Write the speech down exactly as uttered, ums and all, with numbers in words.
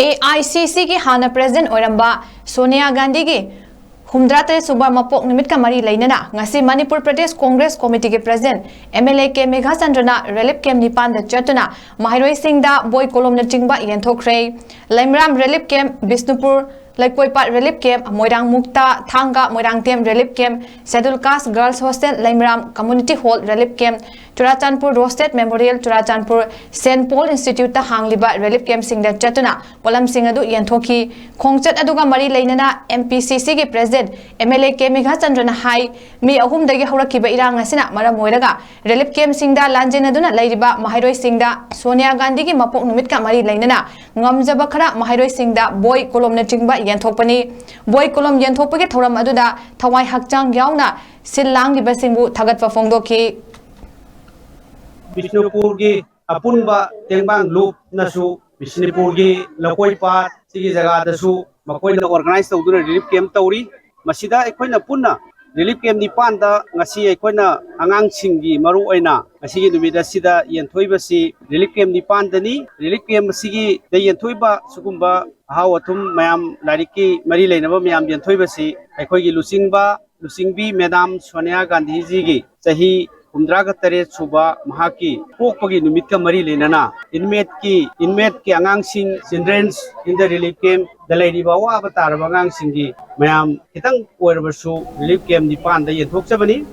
A I C ꯁꯤꯒꯤ ꯍꯥꯟꯅ president ꯑꯣꯏꯔꯝꯕ ꯁꯣꯅꯤꯌꯥ ꯒꯥꯟꯙꯤꯒꯤ ꯍꯨꯝꯗ꯭ꯔꯥ ꯇꯔꯦꯠ ꯁꯨꯕ ꯃꯄꯣꯛ ꯅꯨꯃꯤꯠꯀ ꯃꯔꯤ ꯂꯩꯅꯅ ꯉꯁꯤ ꯃꯅꯤꯄꯨꯔ ꯄ꯭ꯔꯗꯦꯁ ꯀꯣꯡꯒ꯭ꯔꯦꯁ ꯀꯣꯃꯤꯇꯤꯒꯤ president M L A K ꯃꯦꯘꯥꯆꯟꯗ꯭ꯔꯅ ꯔꯤꯂꯤꯐ ꯀꯦꯝꯞ ꯅꯤꯄꯥꯟꯗ ꯆꯠꯇꯨꯅ ꯃꯍꯩꯔꯣꯏꯁꯤꯡꯗ ꯕꯣꯏ ꯀꯣꯂꯣꯝꯅꯆꯤꯡꯕ ꯌꯦꯟꯊꯣꯛꯈ꯭ꯔꯦ꯫ Leimaram relief camp, Bishnupur, Leikoipat relief camp, Moirang Mukta, Thanga, Moirangthem relief camp, scheduled caste girls hostel Leimaram community hall relief camp, Churachandpur ꯔꯣꯁꯇꯦꯠ ꯃꯦꯃꯣꯔꯤꯌꯦꯜ, ꯆꯨꯔꯥꯆꯥꯟꯄꯨꯔ ꯁꯦꯟꯠ ꯄꯣꯜ ꯏꯟꯁꯇꯤꯇ꯭ꯌꯨꯠꯇ ꯍꯥꯡꯂꯤꯕ ꯔꯤꯂꯤꯐ ꯀꯦꯝꯞꯁꯤꯡꯗ ꯆꯠꯇꯨꯅ ꯄꯣꯠꯂꯝꯁꯤꯡ ꯑꯗꯨ ꯌꯦꯟꯊꯣꯛꯈꯤ꯫ ꯈꯣꯡꯆꯠ ꯑꯗꯨꯒ ꯃꯔꯤ ꯂꯩꯅꯅ ꯑꯦꯝ ꯄꯤ ꯁꯤ ꯁꯤꯒꯤ president M L A K ꯃꯦꯘꯥꯆꯟꯗ꯭ꯔꯅ ꯍꯥꯏ, ꯃꯤ ꯑꯍꯨꯝꯗꯒꯤ ꯍꯧꯔꯛꯈꯤꯕ ꯏꯔꯥꯡ ꯑꯁꯤꯅ ꯃꯔꯝ ꯑꯣꯏꯔꯒ ꯔꯤꯂꯤꯐ ꯀꯦꯝꯞꯁꯤꯡꯗ ꯂꯥꯟꯖꯦꯟꯅꯗꯨꯅ ꯂꯩꯔꯤꯕ ꯃꯍꯩꯔꯣꯏꯁꯤꯡꯗ ꯁꯣꯅꯤꯌꯥ ꯒꯥꯟꯙꯤꯒꯤ ꯃꯄꯣꯛ ꯅꯨꯃꯤꯠꯀ ꯃꯔꯤ ꯂꯩꯅꯅ ꯉꯝꯖꯕ ꯈꯔ ꯃꯍꯩꯔꯣꯏꯁꯤꯡꯗ ꯕꯣꯏ ꯀꯣꯂꯣꯝꯅꯆꯤꯡꯕ ꯌꯦꯟꯊꯣꯛꯄꯅꯤ꯫ ꯕꯣꯏ ꯀꯣꯂꯣꯝ ꯌꯦꯟꯊꯣꯛꯄꯒꯤ ꯊꯧꯔꯝ ꯑꯗꯨꯗ ꯊꯋꯥꯏ ꯍꯛꯆꯥꯡ ꯌꯥꯎꯅ ꯁꯤꯜ ꯂꯥꯡꯂꯤꯕꯁꯤꯡꯕꯨ ꯊꯥꯒꯠꯄ ꯐꯣꯡꯗꯣꯛꯈꯤ꯫ ꯕꯤꯁꯅꯨꯄꯨꯔꯒꯤ ꯑꯄꯨꯟꯕ ꯇꯦꯡꯕꯥꯡ ꯂꯨꯞꯅꯁꯨ ꯕꯤꯁꯅꯨꯄꯨꯔꯒꯤ ꯂꯧꯀꯣꯏ ꯄꯥꯠ ꯁꯤꯒꯤ ꯖꯒꯥꯗꯁꯨ ꯃꯈꯣꯏꯅ ꯑꯣꯔꯒꯅꯥꯏꯖ ꯇꯧꯗꯨꯅ ꯔꯤꯂꯤꯐ ꯀꯦꯝꯞ ꯇꯧꯔꯤ꯫ ꯃꯁꯤꯗ ꯑꯩꯈꯣꯏꯅ ꯄꯨꯟꯅ ꯔꯤꯂꯤꯐ ꯀꯦꯝꯞ ꯅꯤꯄꯥꯟꯗ ꯉꯁꯤ ꯑꯩꯈꯣꯏꯅ ꯑꯉꯥꯡꯁꯤꯡꯒꯤ ꯃꯔꯨ ꯑꯣꯏꯅ ꯉꯁꯤꯒꯤ ꯅꯨꯃꯤꯠ ꯑꯁꯤꯗ ꯌꯦꯟꯊꯣꯛꯏꯕꯁꯤ ꯔꯤꯂꯤꯐ ꯀꯦꯝꯞ ꯅꯤꯄꯥꯟꯗꯅꯤ꯫ ꯔꯤꯂꯤꯐ ꯀꯦꯝꯞ ꯑꯁꯤꯒꯤꯗ ꯌꯦꯟꯊꯣꯛꯏꯕ ꯁꯤꯒꯨꯝꯕ ꯑꯍꯥꯎ ꯑꯊꯨꯝ ꯃꯌꯥꯝ, ꯂꯥꯏꯔꯤꯛꯀꯤ ꯃꯔꯤ ꯂꯩꯅꯕ ꯃꯌꯥꯝ ꯌꯦꯟꯊꯣꯛꯏꯕꯁꯤ ꯑꯩꯈꯣꯏꯒꯤ ꯂꯨꯆꯤꯡꯕ ꯂꯨꯆꯤꯡꯕꯤ ꯃꯦꯗꯥꯝ ꯁꯣꯅꯤꯌꯥ ꯒꯥꯟꯙꯤꯖꯤꯒꯤ ꯆꯍꯤ ꯍꯨꯝꯗ꯭ꯔꯥꯒ ꯇꯔꯦꯠ ꯁꯨꯕ ꯃꯍꯥꯛꯀꯤ ꯄꯣꯛꯄꯒꯤ ꯅꯨꯃꯤꯠꯀ ꯃꯔꯤ ꯂꯩꯅꯅ ꯏꯟꯃꯦꯠꯀꯤ, ꯏꯟꯃꯦꯠꯀꯤ ꯑꯉꯥꯡꯁꯤꯡ, children's in the relief camp ꯗ ꯂꯩꯔꯤꯕ ꯑꯋꯥꯕ ꯇꯥꯔꯕ ꯑꯉꯥꯡꯁꯤꯡꯒꯤ ꯃꯌꯥꯝ ꯈꯤꯇꯪ ꯑꯣꯏꯔꯕꯁꯨ ꯔꯤꯂꯤꯐ ꯀꯦꯝꯞ ꯅꯤꯄꯥꯟꯗ ꯌꯦꯟꯊꯣꯛꯆꯕꯅꯤ꯫